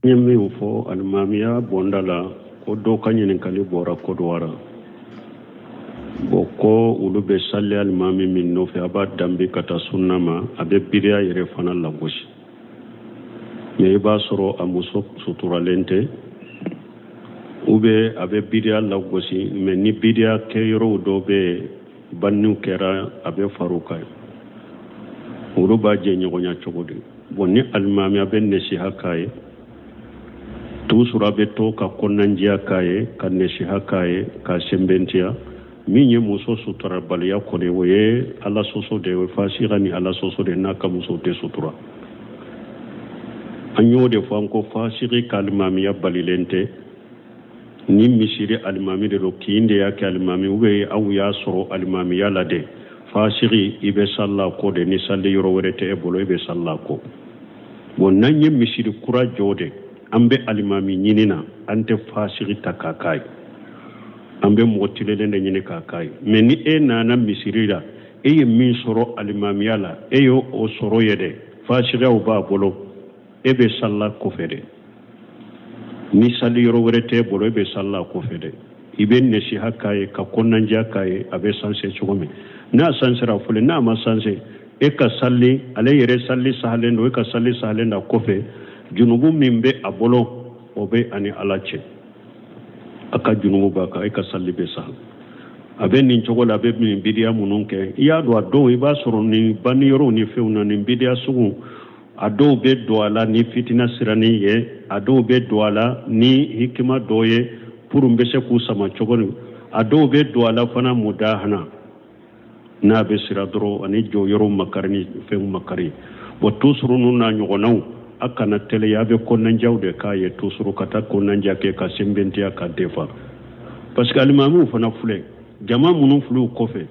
N ye min fɔ alimamiya bonda la, ko dɔ ka ɲininkali bɔra Kɔdiwara. Bon, ko olu bɛ sali alimami min nɔfɛ, a b'a danbe ka taa sunna ma, a bɛ bidiya yɛrɛ fana lagosi, mais i b'a sɔrɔ a muso suturalen tɛ, ou bien a bɛ bidiya lagosi, mais ni bidiya kɛ yɔrɔw dɔ bɛ yen, banniw kɛra, a bɛ far'u kan, olu b'a jɛɲɔgɔnya cogo di? Bon, ni alimami a bɛ nasiha k'a ye toujours, a bɛ to ka kɔnɔnandiya k'a ye, ka nasiha k'a ye, k'a sɛnbɛntiya. Min ye muso suturabaliya kɔni, o ye Ala sɔsɔ de ye, o ye fasiga ni Ala sɔsɔ de ye n'a ka muso tɛ sutura. An y'o de fɔ, an ko fasigi ka alimamiya balilen tɛ. Ni misiri alimami de don, kin de y'a kɛ alimami, ou bien aw y'a sɔrɔ alimamiya la de, fasigi, i bɛ salila kɔ de. Ni sali yɔrɔ wɛrɛ tɛ e bolo, i bɛ salila kɔ. Bon, n'an ye misiri kura jɔ de, an bɛ alimami ɲini na, an tɛ fasigi ta k'a k'a ye, an bɛ mɔgɔ tilennen de ɲini k'a k'a ye. Mais ni e nana misiri la, e ye min sɔrɔ alimamiya la, e y'o sɔrɔ ye dɛ, fasigiyaw b'a bolo, e bɛ salila kɔfɛ dɛ. Ni sali yɔrɔ wɛrɛ t'e bolo, e bɛ salila kɔfɛ dɛ. I bɛ nasiha k'a ye, ka kɔnɔnandiya k'a ye, a bɛ sanse cogo min. N'a sansera fɔlɔ, n'a ma sanse, e ka sali, ale yɛrɛ sali sahalen don, e ka sali sahalen don a kɔfɛ. Junubu min bɛ a bolo, o bɛ ani Ala cɛ. A ka junubu b'a kan, e ka sali bɛ sahal. A bɛ nin cogo la, a bɛ nin bidiya minnu kɛ, i y'a dɔn, a dɔw, i b'a sɔrɔ nin banni yɔrɔw ni fɛnw na, nin bidiya sugu, a dɔw bɛ don a la ni fitina siranin ye, a dɔw bɛ don a la ni hikima dɔ ye pour n bɛ se k'u sama cogo min, a dɔw bɛ don a la fana mudahana, n'a bɛ sira dɔrɔn ani jɔ yɔrɔw makari ni fɛnw makari. Bon, toujours ninnu n'a ɲɔgɔnnaw, a kana teliya, a bɛ kɔnɔnandiyaw de k'a ye toujours, ka taa kɔnɔnandiya kɛ, ka sɛnbɛntiya, ka defa, parce que alimamiw fana filɛ, jama minnu filɛ u kɔfɛ,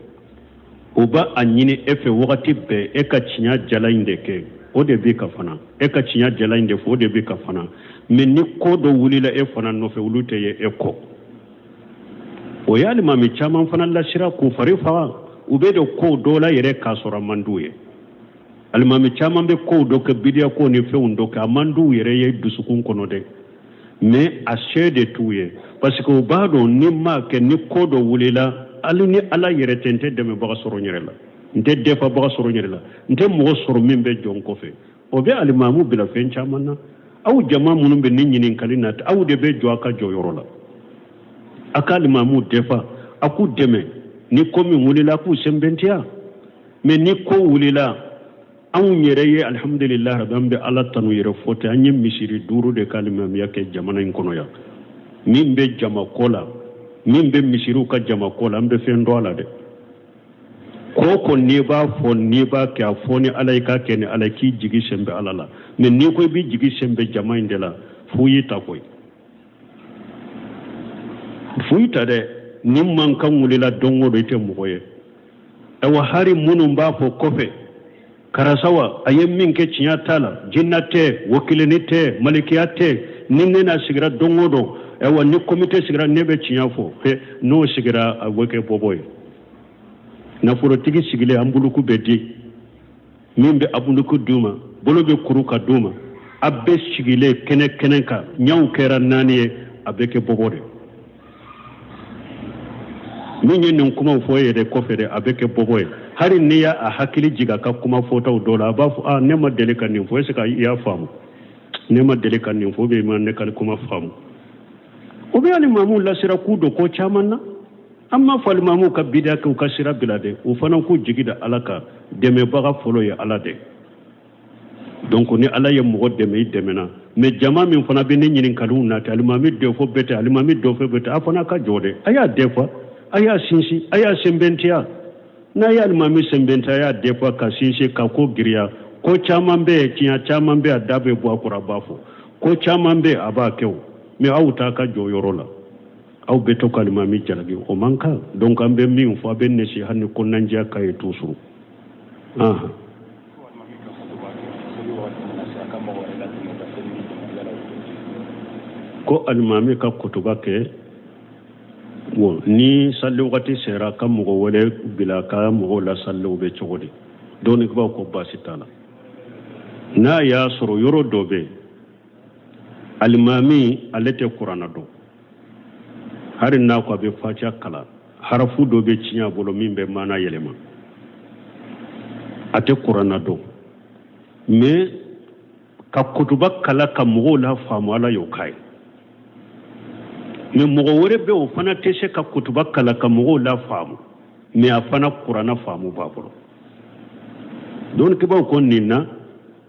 o b'a a ɲini e fɛ wagati bɛɛ e ka tiɲɛ jala in de kɛ, o de bɛ ka fana e ka tiɲɛ jala in de fɔ, o de bɛ ka fana. Mais ni ko dɔ wulila e fana nɔfɛ, olu tɛ ye e kɔ. O ye alimami caman fana lasira k'u fari faga. U bɛ don kow dɔ la yɛrɛ k'a sɔrɔ a man d'u ye. Alimami caman bɛ kow dɔ kɛ, bidiya ko ni fɛnw dɔ kɛ, a man d'u yɛrɛ ye dusukun kɔnɔ dɛ, mais a se de t'u ye, parce que u b'a dɔn ni m'a kɛ, ni ko dɔ wulila, hali ni Ala yɛrɛ tɛ, n tɛ dɛmɛbaga sɔrɔ n yɛrɛ la, n tɛ dɛfabaga sɔrɔ n yɛrɛ la, n tɛ mɔgɔ sɔrɔ min bɛ jɔ n kɔfɛ. O bɛ alimamu bila fɛn caman na. Aw jama minnu bɛ ni ɲininkali na, aw de bɛ jɔ a ka jɔyɔrɔ la, a ka alimamu dɛfa, a k'u dɛmɛ. Ni ko min wulila, a k'u sɛnbɛntiya. Mais ni ko wulila, anw yɛrɛ ye, alhamdulilah rabi, an bɛ Ala tanu yɛrɛ fɔ tɛ. An ye misiri duuru de ka alimamiya kɛ jamana in kɔnɔ yan. Min bɛ jama ko la, min bɛ misiriw ka jama ko la, an bɛ fɛn dɔn a la dɛ. Ko ko n'i b'a fɔ, n'i b'a kɛ, a fɔ ni Ala ye, k'a kɛ ni Ala ye, k'i jigi sɛnbɛ Ala la. Mais n'i ko i b'i jigi sɛnbɛ jama in de la, fu y'i ta koyi, fu y'i ta dɛ. Ni mankan wulila don o don, i tɛ mɔgɔ ye. Ayiwa, hari minnu b'a fɔ kɔfɛ, karisa wa, a ye min kɛ tiɲɛ t'a la, jinna tɛ, wakilini tɛ, malikiya tɛ, ni ne n'a sigira don o don, ayiwa, ni komite sigira, ne bɛ tiɲɛ fɔ. N'o sigira, a bɛ kɛ bɔbɔ ye. Nafolotigi sigilen, an buluku bɛ di, min bɛ abuluku d'u ma, bolo bɛ kuru ka d'u ma, a bɛɛ sigilen kɛnɛ kɛnɛ kan, ɲɛw kɛra naani ye, a bɛ kɛ bɔbɔ de. Min ye nin kumaw fɔ e yɛrɛ kɔfɛ dɛ, a bɛ kɛ bɔbɔ ye. Hali n'i y'a hakili jigin a ka kuma fɔtaw dɔ la, a b'a fɔ: a ne ma deli ka nin fɔ, est ce que i y'a faamu? Ne ma deli ka nin fɔ, ou ma ne ka kuma faamu. O bɛ alimamiw lasira k'u don ko caman na. An m'a fɔ alimamiw ka bida kɛ, u ka sira bila dɛ. U fana k'u jigi da Ala kan. Dɛmɛbaga fɔlɔ ye Ala de. Donc ni Ala ye mɔgɔ dɛmɛ, i dɛmɛna. Mais jama min fana bɛ ne ɲininkaliw na ten, alimami dɔ fɔ bɛɛ tɛ, alimami dɔ fɔ bɛɛ tɛ, a fana ka jɔ dɛ. A y'a dɛfa, a y'a sinsin, a y'a sɛnbɛntiya. N'a ye alimami sɛnbɛntiya, a y'a dɛfa ka sinsin, ka ko giriya. Ko caman bɛ yen, tiɲɛ caman bɛ yen, a da bɛ bɔ a kɔrɔ, a b'a fɔ. Ko caman bɛ yen, a b'a kɛ o. Mais aw t'a ka jɔ yɔrɔ la, aw bɛ to ka alimami jalaki, o man kan. Donc an bɛ min fɔ, a bɛ nasiha ni kɔnɔnandiya k'a ye toujours. Ahan. Ko alimami ka kutuba kɛ, bon, ni sali wagati sera, ka mɔgɔ wɛrɛ bila ka mɔgɔw lasali, o bɛ cogo di? Dɔnnikɛbaaw ko baasi t'a la, n'a y'a sɔrɔ yɔrɔ dɔ bɛ yen. Alimami ale tɛ kuranna dɔn, hali n'a ko a bɛ fatiya kalan, harafu dɔ bɛ tiɲɛ a bolo min bɛ maana yɛlɛma. A tɛ kuranna dɔn, mais ka kutuba kalan ka mɔgɔw la faamu, Ala y'o k'a ye. Mais mɔgɔ wɛrɛ bɛ, o fana tɛ se ka kutuba kalan ka mɔgɔw la faamu, mais a fana kuranna faamu b'a bolo. Dɔnnikɛbaaw ko nin na,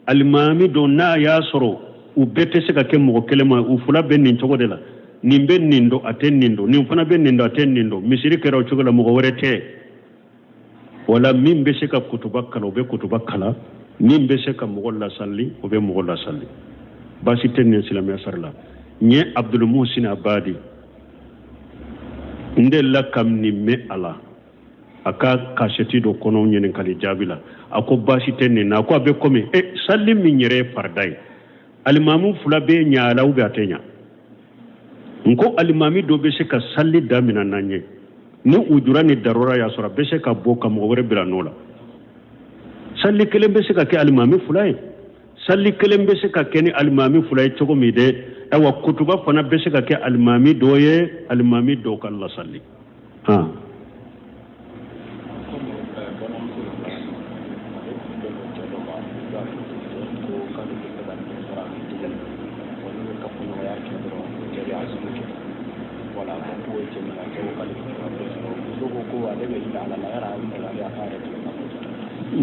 alimami don, n'a y'a sɔrɔ u bɛɛ tɛ se ka kɛ mɔgɔ kelen ma, u fila bɛ nin cogo de la, nin bɛ nin dɔn, a tɛ nin dɔn, nin fana bɛ nin dɔn, a tɛ nin dɔn, misiri kɛra o cogo la, mɔgɔ wɛrɛ tɛ wala min bɛ se ka kutuba kalan, o bɛ kutuba kalan, min bɛ se ka mɔgɔ lasali, o bɛ mɔgɔ lasali. Baasi tɛ nin silamɛya sari la. N ye Abdul Muhsin Abadi, n delila ka nin mɛn a la a ka kasɛti dɔ kɔnɔ ɲininkali jaabi la. A ko baasi tɛ nin na. A ko a bɛ komi e sali min yɛrɛ ye farida ye, alimamu fila bɛ ɲa a la ou bien a tɛ ɲa. N ko alimami dɔ bɛ se ka sali damina n'an ye, ni ujura ni darura y'a sɔrɔ, a bɛ se ka bɔ ka mɔgɔ wɛrɛ bila nɔ la. Sali kelen bɛ se ka kɛ alimami fila ye, sali kelen bɛ se ka kɛ ni alimami fila ye cogo min dɛ, ayiwa, kutuba fana bɛ se ka kɛ alimami dɔ ye, alimami dɔ ka lasali. Han,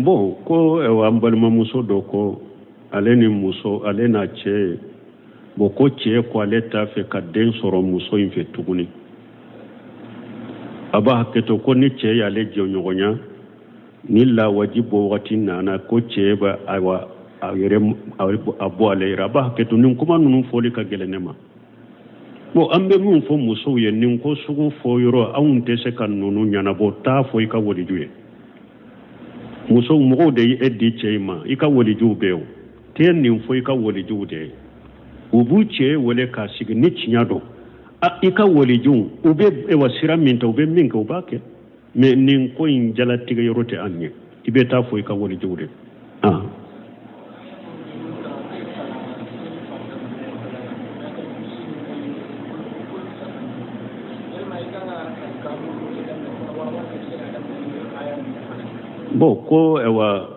bon, ko an balimamuso dɔ ko ale ni muso, ale n'a cɛ, bon, ko cɛ ko ale t'a fɛ ka den sɔrɔ muso in fɛ tuguni. A b'a hakɛto, ko ni cɛ y'ale jɛɲɔgɔnya, ni lawaji bɔ wagati nana, ko cɛ bɛ, ayiwa, a yɛrɛ a bɔ ale yɛrɛ. A b'a hakɛto, nin kuma ninnu fɔli ka gɛlɛn ne ma. Bon, an bɛ min fɔ musow ye, nin ko sugu fɔ yɔrɔ, anw tɛ se ka ninnu ɲɛnabɔ. Taa fɔ i ka waliju ye. Musow, mɔgɔw de ye e di cɛ in ma, i ka walijuw bɛ yen. O tɛ nin fɔ i ka walijuw de ye, u b'u cɛ wele k'a sigi ni tiɲɛ don. I ka walijuw, u bɛ wa sira min ta, u bɛ min kɛ, u b'a kɛ. Mais nin ko in jalatigɛ yɔrɔ tɛ an ye, i bɛ taa fɔ i ka walijuw de. Ah, bon, ko ayiwa,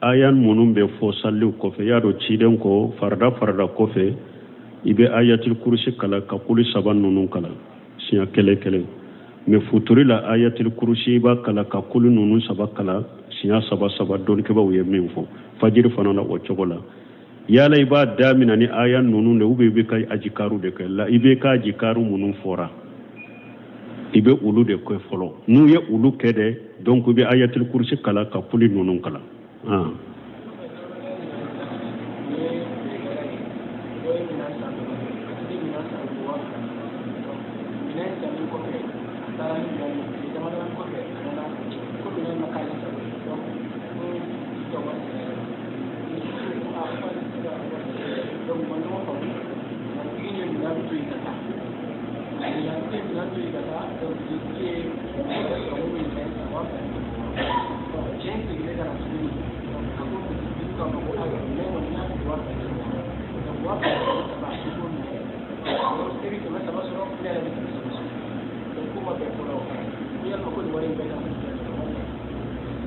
aya minnu bɛ fɔ saliw kɔfɛ, y'a dɔn ciden ko farida farida kɔfɛ, i bɛ ayatul kurusi kalan ka kuli saba ninnu kalan siɲɛ kelen kelen. Mais futuri la, ayatul kurusi i b'a kalan ka kuli ninnu saba kalan siɲɛ saba saba, dɔnnikɛbaaw ye min fɔ. Fajiri fana na, o cogo la. Yala i b'a damina ni aya ninnu de, ou bien i bɛ ka ajikaru de kɛ la? I bɛ ka ajikaru minnu fɔra, i bɛ olu de kɛ fɔlɔ. N'u ye olu kɛ dɛ, donc i bɛ ayatul kurusi kalan ka kuli ninnu kalan. Ah.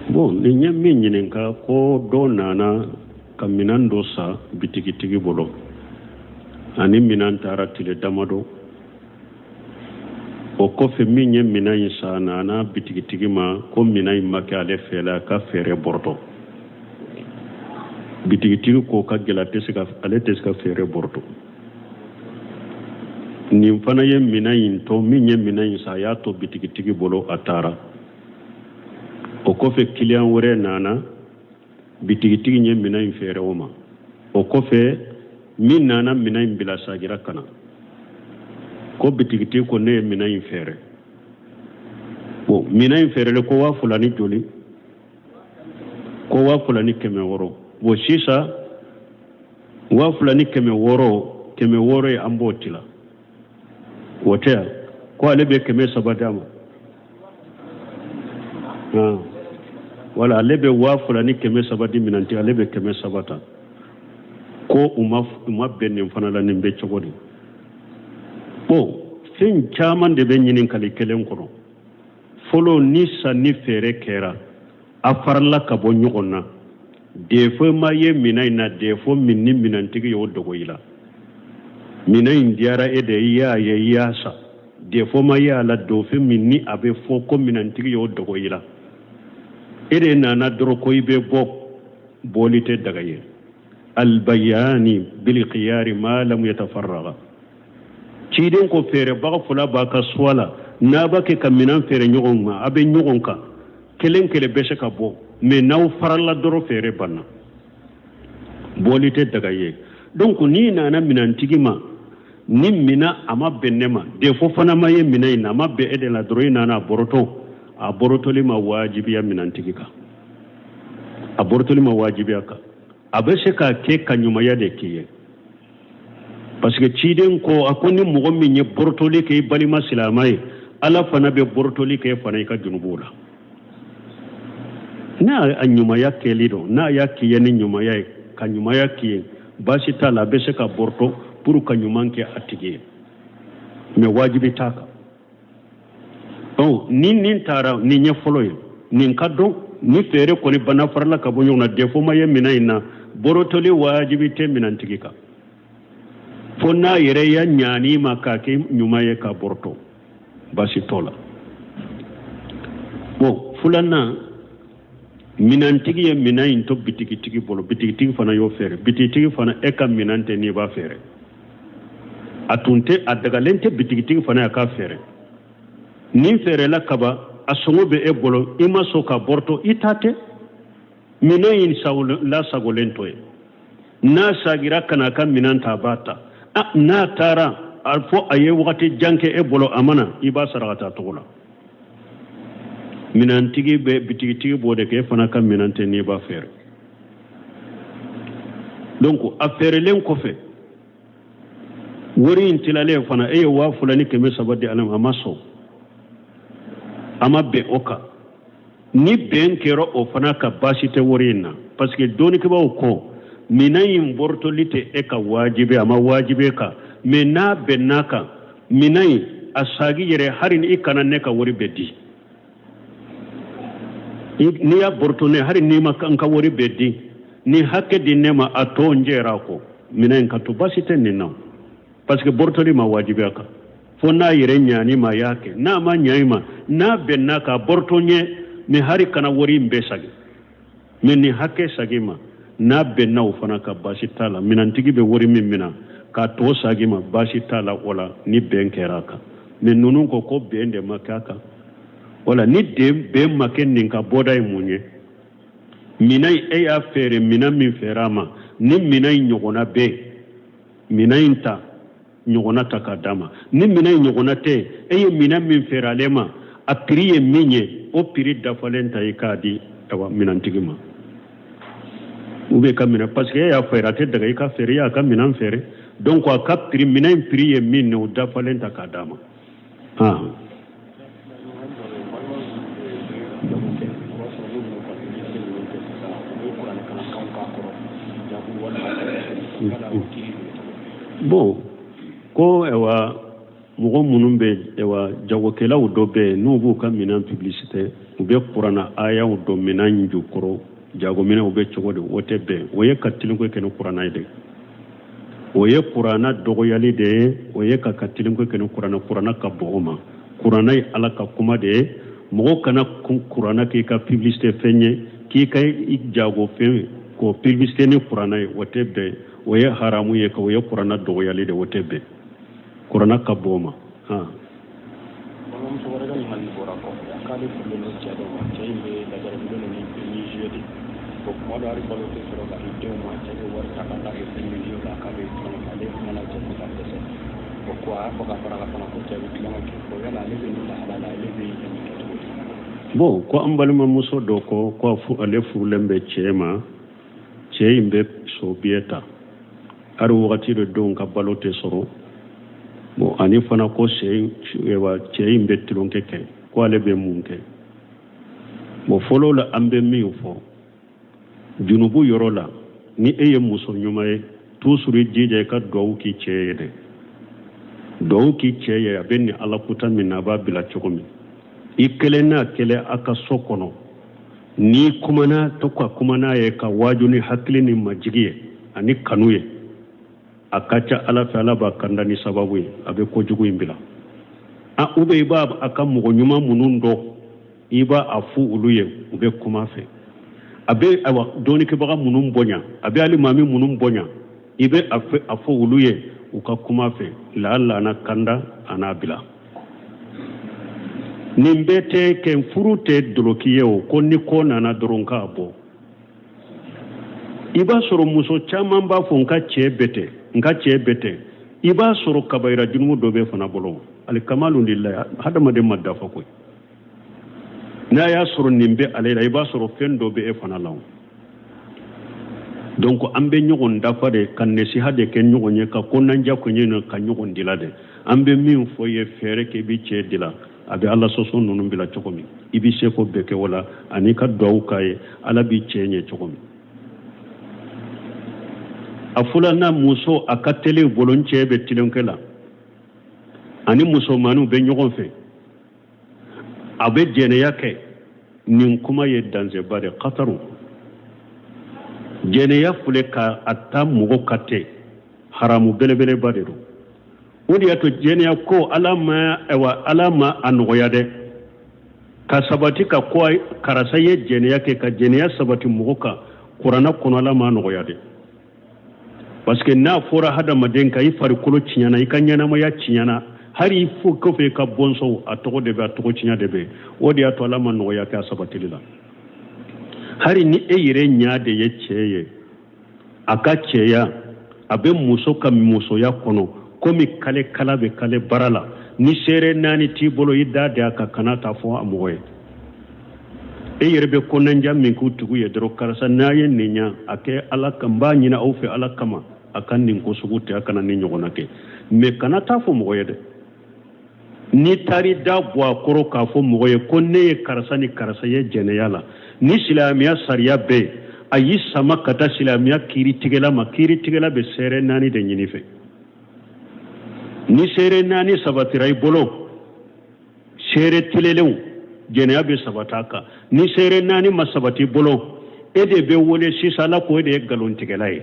Bon, nin ye min ɲininka, ko dɔ nana ka minan dɔ san bitigitigi bolo, ani minan taara tile damadɔ o kɔfɛ, min ye minan in san nana bitigitigi ma ko minan in ma kɛ ale fɛ la, ka feere bɔrɔtɔ. Bitigitigi ko ka gɛlɛ, ale tɛ se ka feere bɔrɔtɔ. Nin fana ye minan in to, min ye minan in san, a y'a to bitigitigi bolo, a taara. O kɔfɛ, kiliyan wɛrɛ nana, bitigitigi ye minɛn in feere o ma. O kɔfɛ, min nana minɛn in bila sagira ka na ko bitigitigi ko ne ye minɛn in feere. Bon, minɛn in feerele ko 2000 ni joli? Ko 2600. Bon, sisan 2600, 600 ye, an b'o tila, o tɛ yan? Ko ale bɛ 300 d'a ma. Wala ale bɛ 2300 di minɛntigi, ale bɛ 300 ta. Ko u ma bɛn nin fana la, nin bɛ cogo di? Bon, fɛn caman de bɛ ɲininkali kelen kɔnɔ. Fɔlɔ, ni sanni feere kɛra, a farala ka bɔ ɲɔgɔn na, défaut ma ye minɛn in na, défaut min ni minɛntigi y'o dogo i la. Minɛn in diyara e de, i y'a ye, i y'a san, défaut ma ye a la, défaut min ni a bɛ fɔ ko minɛntigi y'o dogo i la. E de nana dɔrɔn ko i bɛ bɔ, bɔli tɛ daga ye. Albayani bilkhiyari ma lam yatafarraga. Ciden ko feerebaga fila b'a ka suwa la, n'a b'a kɛ ka minɛn feere ɲɔgɔn ma, a bɛ ɲɔgɔn kan, kelen kelen bɛ se ka bɔ, mais n'aw farala dɔrɔn, feere banna, bɔli tɛ daga ye. Donc n'i nana minɛntigi ma ni minɛn a ma bɛn ne ma, défaut fana ma ye minɛn in na, a ma bɛn e de la dɔrɔn, i nana a bɔrɔtɔ, a bɔrɔtɔli ma wajibiya minɛntigi kan, a bɔrɔtɔli ma wajibiya kan. A bɛ se k'a kɛ ka ɲumanya de k'i ye, parce que ciden ko, a ko ni mɔgɔ min ye bɔrɔtɔli kɛ i balima silama ye, Ala fana bɛ bɔrɔtɔli kɛ fana i ka junubuw la. N'a a ɲumanya kɛli don, n'a y'a k'i ye ni ɲumanya ye, ka ɲumanya k'i ye, baasi t'a la, a bɛ se ka bɔrɔtɔ pour ka ɲuman kɛ a tigi ye, mais wajibi t'a kan. Ni nin taara, nin ye fɔlɔ ye, nin ka dɔn. Ni feere kɔni banna, farala ka bɔ ɲɔgɔn na, défaut ma ye minɛn in na, bɔrɔtɔli wajibi tɛ minɛntigi kan, fo n'a yɛrɛ ya ɲani ma k'a kɛ ɲuman ye ka bɔrɔtɔ, baasi t'o la. Bon, filanan, minɛntigi ye minɛn in to bitigitigi bolo, bitigitigi fana y'o feere. Bitigitigi fana, e ka minɛn tɛ n'i b'a feere, a tun tɛ, a dagalen tɛ bitigitigi fana y'a k'a feere. Nin feerela kaban, a sɔngɔ bɛ e bolo, i ma sɔn ka bɔrɔtɔ, i ta tɛ. Minɛn in lasagolen to yen, n'a sagira ka n'a ka minɛn ta, a b'a ta. N'a taara a fɔ a ye wagati jan kɛ e bolo, a ma na, i b'a sara ka taa cogo la. Minɛntigi bɛ bitigitigi b'o de kɛ, e fana ka minɛn tɛ n'i b'a feere. Donc a feerelen kɔfɛ, wari in tilalen fana, e ye 2300 di ale ma, a ma sɔn, a ma bɛn o kan. Ni bɛn kɛra o fana ka, baasi tɛ wari in na, parce que dɔnnikɛbaaw ko minɛn in bɔrɔtɔli tɛ e ka wajibi, a ma wajibi e kan. Mais n'a bɛnn'a kan, minɛn in a sagi yɛrɛ, hali ni i kana ne ka wari bɛɛ di, n'i y'a bɔrɔtɔ ne, hali n'i ma n ka wari bɛɛ di, ni hakɛ di ne ma, a tɔ n jɛra a kɔ, minɛn in ka to, baasi tɛ nin na, parce que bɔrɔtɔli ma wajibiya kan, fo n'a yɛrɛ ɲani ma y'a kɛ. N'a ma ɲa i ma, n'a bɛnna ka bɔrɔtɔ ɲɛ, mais hali kana wari in bɛɛ sagi, mais nin hakɛ sagi ma, n'a bɛnna o fana ka, baasi t'a la. Minɛntigi bɛ wari min mina k'a tɔ sagi ma, baasi t'a la o la, ni bɛn kɛra a kan. Mais ninnu ko ko bɛn de ma kɛ a kan. Wala ni den bɛn ma kɛ nin ka, bɔda ye mun ye? Minɛn e y'a feere, minɛn min feere a ma, ni minɛn in ɲɔgɔnna bɛ yen, minɛn in ta ɲɔgɔnna ta k'a d'a ma. Ni minɛn in ɲɔgɔnna tɛ, e ye minɛn min feere ale ma, a prix ye min ye, o prix dafalen ta i k'a di awa minɛntigi ma, ou bien ka minɛn, parce que e y'a feere, a tɛ daga i ka feere, i y'a ka minɛn feere. Donc a ka prix, minɛn in prix ye min ye, o dafalen ta k'a d'a ma. Han. Bon, ko ayiwa, mɔgɔ minnu bɛ, ayiwa, jagokɛlaw dɔ bɛ yen, n'u b'u ka minɛn publicité, u bɛ kuranna ayaw don minɛn jukɔrɔ, jagominɛnw bɛ cogo di? O tɛ bɛn, o ye ka tiliko kɛ ni kuranna ye de, o ye kuranna dɔgɔyali de ye, o ye ka tiliko kɛ ni kuranna. Kuranna ka bon o ma, kuranna ye Ala ka kuma de ye. Mɔgɔ kana kuranna k'i ka publicité fɛn ye, k'i ka jago fɛn k'o publicité ni kuranna ye, o tɛ bɛn, o ye haramu ye, ka o ye kuranna dɔgɔyali de, o tɛ bɛn, kuranna ka bon o ma. Han. Balimamuso wɛrɛ ka ɲininkali bɔra kɔfɛ, a k'ale furulen don cɛ dɔ ma, cɛ in bɛ lajarabilen don ni religieux de. Bon, kuma dɔ hali balo tɛ sɔrɔ ka di denw ma, cɛ bɛ wari ta ka taa kɛ religieux la, k'a bɛ tulonkɛ kɛ, ale kumana cɛ fɛ ka dɛsɛ. Bon, ko a y'a fɔ ka fara kan fana ko cɛ bɛ tulonkɛ kɛ. Bon, yala ale bɛ nin lahala la, ale bɛ nin kɛ cogo di? Bon, ko an balimamuso dɔ ko ale furulen bɛ cɛ ma, cɛ in bɛ so biye ta, hali wagati dɔ denw ka balo tɛ sɔrɔ. Bon, ani fana ko cɛ in bɛ tulonkɛ kɛ, ko ale bɛ mun kɛ? Bon, fɔlɔ la, an bɛ min fɔ junubu yɔrɔ la, ni e ye muso ɲuman ye, Toujours i jija i ka duwawu k'i cɛ ye dɛ, duwawu k'i cɛ ye. A bɛ nin ala kuta min na, a b'a bila cogo min. I kelen n'a kelen a ka so kɔnɔ, n'i kumana, to ka kuma n'a ye, ka waaju ni hakili ni majigi ye ani kanu ye, a ka ca ala fɛ ala b'a kanda ni sababu ye, a bɛ kojugu in bila. A ou bien i b'a a ka mɔgɔ ɲuman minnu dɔn, i b'a a fɔ olu ye, u bɛ kuma fɛ. A bɛ ayiwa dɔnnikɛbaga minnu bonya, a bɛ alimami minnu bonya, i bɛ a fɔ olu ye, u ka kuma fɛ. Laala a na kanda, a n'a bila. Nin bɛɛ tɛ kɛ, furu tɛ doloki ye o, ko ni ko nana dɔrɔn k'a bɔ. I b'a sɔrɔ muso caman b'a fɔ n ka cɛ bɛ ten, n ka cɛ bɛ ten. I b'a sɔrɔ kabayira junumu dɔ b'e fana bolo. Alikamalu lillahi, hadamaden ma dafa koyi. N'a y'a sɔrɔ nin bɛ ale la, i b'a sɔrɔ fɛn dɔ bɛ e fana la. Donc an bɛ ɲɔgɔn dafa de, ka nasiha de kɛ ɲɔgɔn ye, ka kɔnɔnajɛ ko ɲɛ, ka ɲɔgɔn dila de. An bɛ min fɔ ye, fɛɛrɛ kɛ i bɛ cɛ dila, a bɛ ala sɔsɔ ninnu bila cogo min. I bɛ se ko bɛɛ kɛ o la, ani ka duwawu k'a ye, ala b'i cɛ ɲɛ cogo min. A filanan, muso a ka teli bolo, n cɛ bɛ tilenkɛ la, ani musomanninw bɛ ɲɔgɔn fɛ, a bɛ jɛnɛya kɛ. Nin kuma ye danseba de, kataru. Jɛnɛya filɛ ka a ta mɔgɔ ka tɛ, haramu belebeleba de don. O de y'a to jɛnɛya ko ala ma, ayiwa, ala ma a nɔgɔya dɛ, ka sabati ka ko karisa ye jɛnɛya kɛ, ka jɛnɛya sabati mɔgɔ kan kuranna kɔnɔ, ala ma nɔgɔya dɛ. Parce que n'a fɔra hadamaden ka i farikolo tiɲɛna, i ka ɲɛnamaya tiɲɛna, hali i fo kɔfɛ i ka bɔnsɔnw, a tɔgɔ de bɛ, a tɔgɔ tiɲɛ de bɛ. O de y'a to ala ma nɔgɔya kɛ a sabatili la. Hali ni e yɛrɛ ɲa de ye cɛ ye, a ka cɛya a bɛ muso ka musoya kɔnɔ komi kale kala bɛ kale bara la, ni seere naani t'i bolo, i da de a kan, kana taa fɔ a mɔgɔ ye. E yɛrɛ bɛ kɔnɔnja min k'u tigiw ye dɔrɔn, karisa n'a ye nin ɲa a kɛ ala kan, n b'a ɲini aw fɛ ala kama, a ka nin ko sugu tɛ, a kana nin ɲɔgɔnna kɛ. Mais kana taa fɔ mɔgɔ ye dɛ. N'i taar'i da bɔ a kɔrɔ k'a fɔ mɔgɔ ye ko ne ye karisa ni karisa ye jɛnɛya la, ni silamɛya sariya bɛ yen, a y'i sama ka taa silamɛya kiiritigɛla ma. Kiiritigɛla bɛ seere naani de ɲini fɛ. Ni seere naani sabatira i bolo, seere tilenlenw, jɛnɛya bɛ sabati a kan. Ni seere naani ma sabati i bolo, e de bɛ wele sisan, ala ko e de ye nkalontigɛla ye.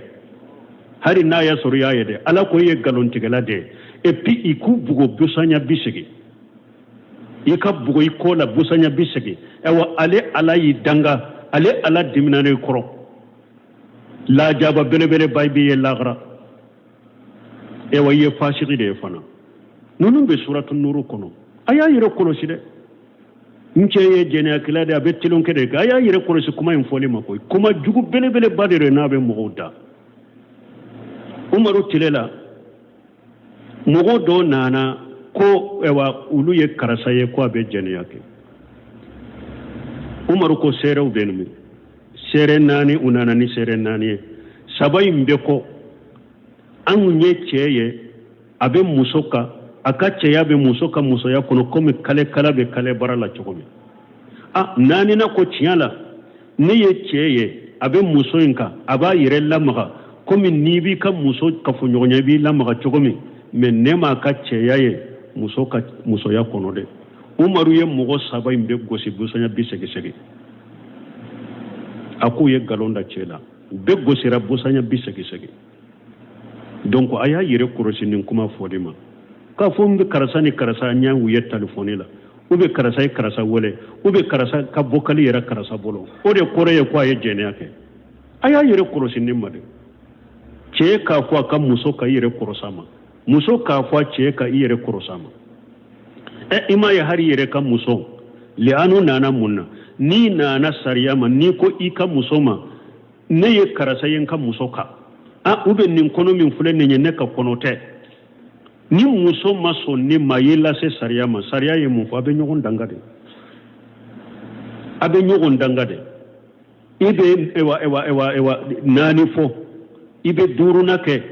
Hali n'a y'a sɔrɔ i y'a ye dɛ, ala ko e ye nkalontigɛla de ye. Et puis i k'u bugo busanya 80, i ka bugo i kɔ la busanya 80. Ayiwa, ale ala y'i danga, ale ala dimina i kɔrɔ, lajaba belebeleba b'i ye lahara. Ayiwa, i ye fasigi de ye fana. Ninnu bɛ suratu nuru kɔnɔ. A y'a yɛrɛ kɔlɔsi dɛ. N cɛ ye jɛnɛyakɛla de, a bɛ telonkɛ de kɛ. A y'a yɛrɛ kɔlɔsi kuma in fɔli ma koyi. Kuma jugu belebeleba de don n'a bɛ mɔgɔw da. Umaru tile la, mɔgɔ dɔw nana ko ayiwa olu ye karisa ye ko a bɛ jɛnɛya kɛ. Umaru ko seerew bɛ min? Seere naani. U nana ni seere naani ye. Saba in bɛ ko anw ye cɛ ye, a bɛ muso kan, a ka cɛya bɛ muso ka musoya kɔnɔ komi kale kala bɛ kale bara la cogo min. A naaninan ko tiɲɛ la, ne ye cɛ ye, a bɛ muso in kan, a b'a yɛrɛ lamaga komi n'i b'i ka muso kafoɲɔgɔnya, i b'i lamaga cogo min. Mais ne m'a ka cɛya ye muso ka musoya kɔnɔ dɛ. Umaru ye mɔgɔ saba in bɛɛ gosi busanya 80. A k'u ye nkalon da cɛ la. U bɛɛ gosira busanya 80. Donc a y'a yɛrɛ kɔlɔsi nin kuma fɔli ma, k'a fɔ n bɛ karisa ni karisa ɲɛ u ye telefɔni la, ou bien karisa ye karisa wele, ou bien karisa ka vocal yɛrɛ karisa bolo, o de kɔrɔ ye ko a ye jɛnɛya kɛ. A y'a yɛrɛ kɔlɔsi nin ma dɛ. Cɛ k'a fɔ a ka muso ka i yɛrɛ kɔlɔsi a ma, muso k'a fɔ a cɛ ka i yɛrɛ kɔlɔsi a ma. Ɛ, i m'a ye hali i yɛrɛ ka muso li'anu nana mun na? N'i nana sariya ma, n'i ko i ka muso ma ne ye karisa ye n ka muso kan, a ou bien nin kɔnɔ min filɛ nin ye, ne ka kɔnɔ tɛ, ni muso ma sɔn nin ma, a y'i lase sariya ma. Sariya ye mun fɔ? A bɛ ɲɔgɔn danga de, a bɛ ɲɔgɔn danga de. I bɛ ewa ewa ewa ewa naani fɔ, i bɛ duurunan kɛ.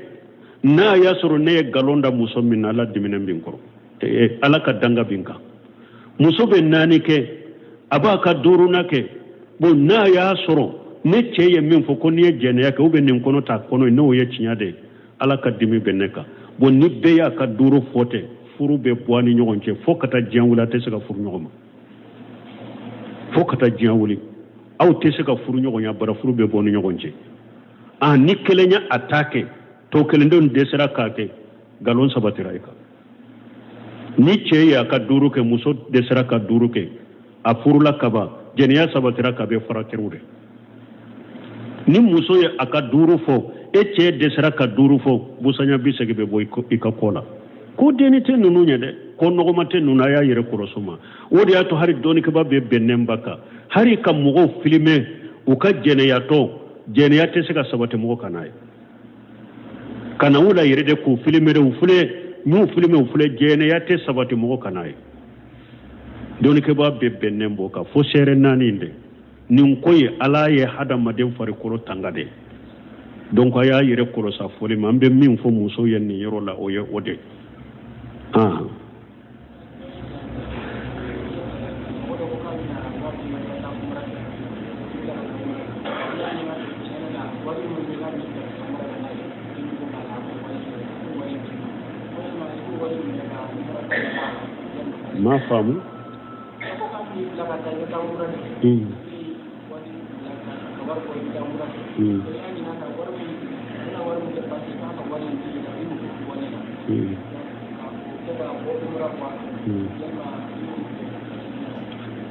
N'a y'a sɔrɔ ne ye nkalon da muso min na, ala diminen bɛ n kɔrɔ, ala ka danga bɛ n kan. Muso bɛ naani kɛ, a b'a ka duurunan kɛ. Bon, n'a y'a sɔrɔ ne cɛ ye min fɔ ko n'i ye jɛnɛya kɛ ou bien nin kɔnɔ ta kɔnɔ ye, n'o ye tiɲɛ de ye. Ala ka dimi bɛ ne kan. Bon, ni bɛɛ y'a ka duuru fɔ ten, furu bɛ bɔ a ni ɲɔgɔn cɛ fo ka taa diɲɛ wuli. A tɛ se ka furu ɲɔgɔn ma fo ka taa diɲɛ wuli. Aw tɛ se ka furu ɲɔgɔn ya bara, furu bɛ bɔ ni ɲɔgɔn cɛ. A ni kelen ye a ta kɛ, tɔ kelendenw dɛsɛra k'a kɛ, nkalon sabatira i kan. Ni cɛ ye a ka duuru kɛ, muso dɛsɛra ka duuru kɛ, a furula kaban, jɛnɛya sabatira ka bɛ farakɛriw de. Ni muso ye a ka duuru fɔ, e cɛ dɛsɛra ka duuru fɔ, busanya 80 bɛ bɔ i ka ko la. Ko denni tɛ ninnu ye dɛ, ko nɔgɔma tɛ ninnu. A y'a yɛrɛ kɔlɔsi ma. O de y'a to hali dɔnnikɛba bɛɛ bɛnnen b'a kan, hali ka mɔgɔw filimɛ u ka jɛnɛyatɔ, jɛnɛya tɛ se ka sabati mɔgɔ kana ye ka na u la yɛrɛ de k'u filimɛ de, u filɛ n'u filimɛ, u filɛ, jɛnɛya tɛ sabati mɔgɔ kana ye. Dɔnnikɛba bɛɛ bɛnnen b'o kan fo seere naani de. Nin ko ye Ala ye hadamaden farikolo tanga de. Donc a y'a yɛrɛ kɔlɔsi a fɔli ma. An bɛ min fɔ musow ye nin yɔrɔ la, o ye o de. Ah. M'a faamu.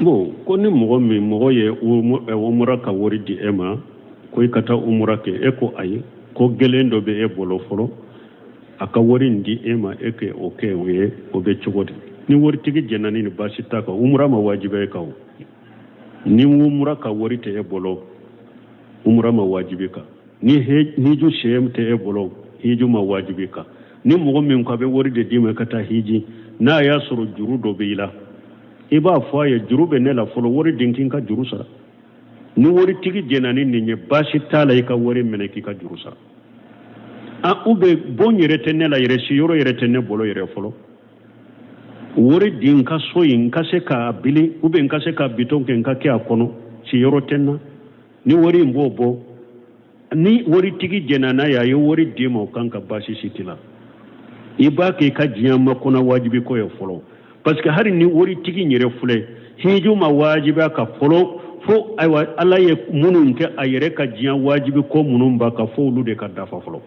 Bon, ko ni mɔgɔ min mɔgɔ ye umura ka wari di e ma ko i ka taa umura kɛ, e ko ayi, ko gɛlɛn dɔ bɛ e bolo fɔlɔ, a ka wari in di e ma, e kɛ o kɛ o ye, o bɛ cogo di? Ni waritigi jɛnna ni nin, baasi t'a kan. Umura ma wajibi e kan o. Ni umura ka wari tɛ e bolo, umura ma wajibi kan. Ni hiju siyɛn tɛ e bolo, hiju ma wajibi kan. Ni mɔgɔ min ko a bɛ wari de d'i ma ka taa hiji, n'a y'a sɔrɔ juru dɔ bɛ i la, i b'a fɔ a ye juru bɛ ne la fɔlɔ, wari di n k'i ka juru sara. Ni waritigi jɛnna ni nin ye, baasi t'a la, i ka wari minɛ k'i ka juru sara. A u bɛ bon yɛrɛ tɛ ne la yɛrɛ, siyɔrɔ yɛrɛ tɛ ne bolo yɛrɛ fɔlɔ, wari di n ka so in n ka se k'a bili, ou bien n ka se ka bitɔn kɛ n ka kɛ a kɔnɔ, siyɔrɔ tɛ n na. Ni wari in b'o bɔ, ni waritigi jɛnna n'a ye, a ye wari d'i ma, o kan ka baasi si t'i la. I b'a kɛ i ka diɲɛ makɔnɔ wajibi ko ye fɔlɔ, parce que hali ni waritigi yɛrɛ filɛ, hiju ma wajibi a kan fɔlɔ fo ayiwa Ala ye minnu kɛ a yɛrɛ ka diɲɛ wajibi ko minnu b'a kan, fo olu de ka dafa fɔlɔ.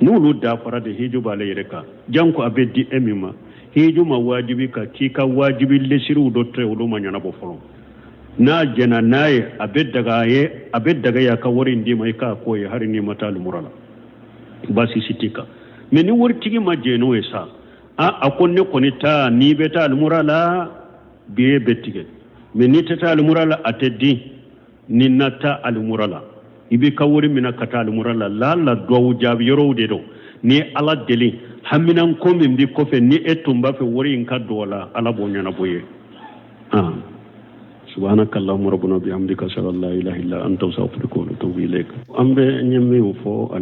N'olu dafara de, hiju b'ale yɛrɛ kan. Janko a bɛ di e min ma, hiju ma wajibi kan k'i ka wajibi lesiriw dɔ to olu ma ɲɛnabɔ fɔlɔ. N'a jɛnna n'a ye, a bɛ daga a ye, a bɛ daga ye a ka wari in d'i ma i k'a k'o ye, hali n'i ma taa lumura la, baasi si t'i kan. Mais ni waritigi ma jɛn n'o ye sa, a ko ne kɔni ta, n'i bɛ taa alimura la, biye bɛ tigɛ, mais n'i tɛ taa alimura la, a tɛ di. Ni na taa alimura la, i b'i ka wari minɛ ka taa alimura la, laala duwawu jaabi yɔrɔw de don. N'i ye Ala deli, haminanko min b'i kɔfɛ, ni e tun b'a fɛ wari in ka don o la, Ala b'o ɲɛnabɔ ye. Subhanaka allahumma rabbana bihamdika, ashhadu an la ilaha illa anta, astaghfiruka wa atubu ilayk. An bɛ ɲɛ min fɔ.